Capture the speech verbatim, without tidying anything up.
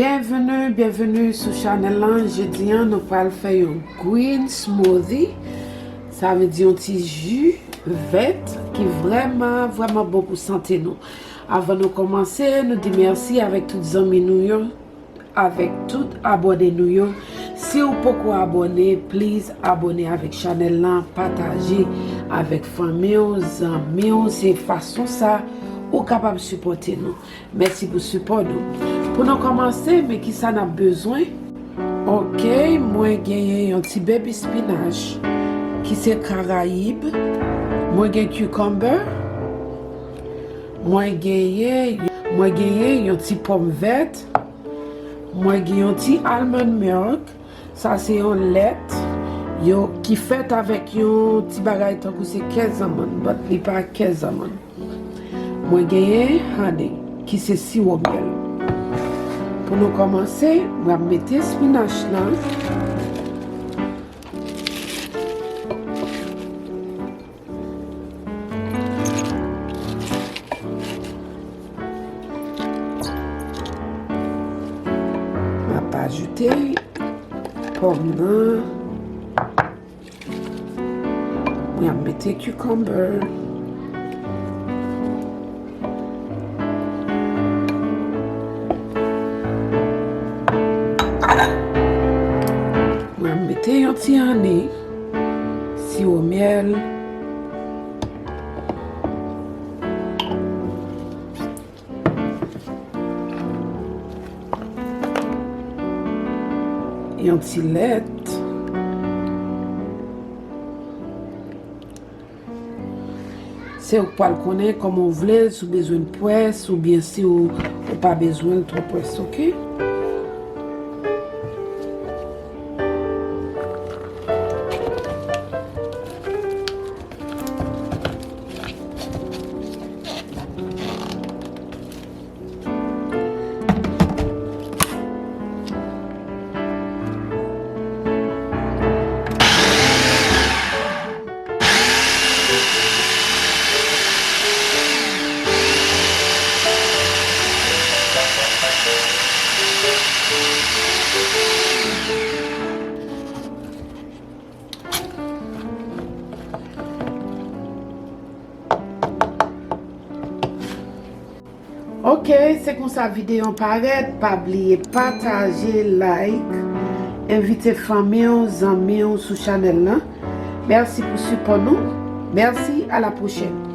Byenveni, byenveni sou chanèl lan. Jodi a, nou pral fè yon green smoothie. Sa vle di yon ti ji vèt ki vrèman, vrèman bon pou sante nou. Avan nou kòmanse, nou di mèsi avèk tout zanmi nou yo, avèk tout abòne nou yo. Si w poko abòne, please abòne avèk chanèl lan, pataje avèk fanmi w, zanmi w. Se fason sa ou kapab sipòte nou. Mèsi pou sipò nou. Pou nou kòmanse, men kisa n ap bezwen? Ok, mwen genyen yon ti baby spinach ki se karayib. Mwen gen cucumber. Mwen genyen, mwen genyen yon ti pòm vèt. Mwen gen yon ti almond milk. Sa se yon lèt yo ki fèt avèk yon ti bagay tankou se kè zanmann, but li pa kè zanmann. Mwen genyen honey, ki se siwo myèl. Pou nou kòmanse, mwen ap mete spinach lan. M ap ajoute pòm nan. Mwen ap mete cucumber. Mwen ap mete yon ti honey, siwo myèl. Yon ti lèt. Se ou k pral konnen kòman w vle l, si w bezwen l pwès oubyen si w, ou pa bezwen l twò pwès, ok? Ok, se konsa videyo an parèt. Pa bliye pataje, like, envite fanmi w, zanmi w sou chanèl lan. Mèsi pou sipò nou. Mèsi, a la pwochèn.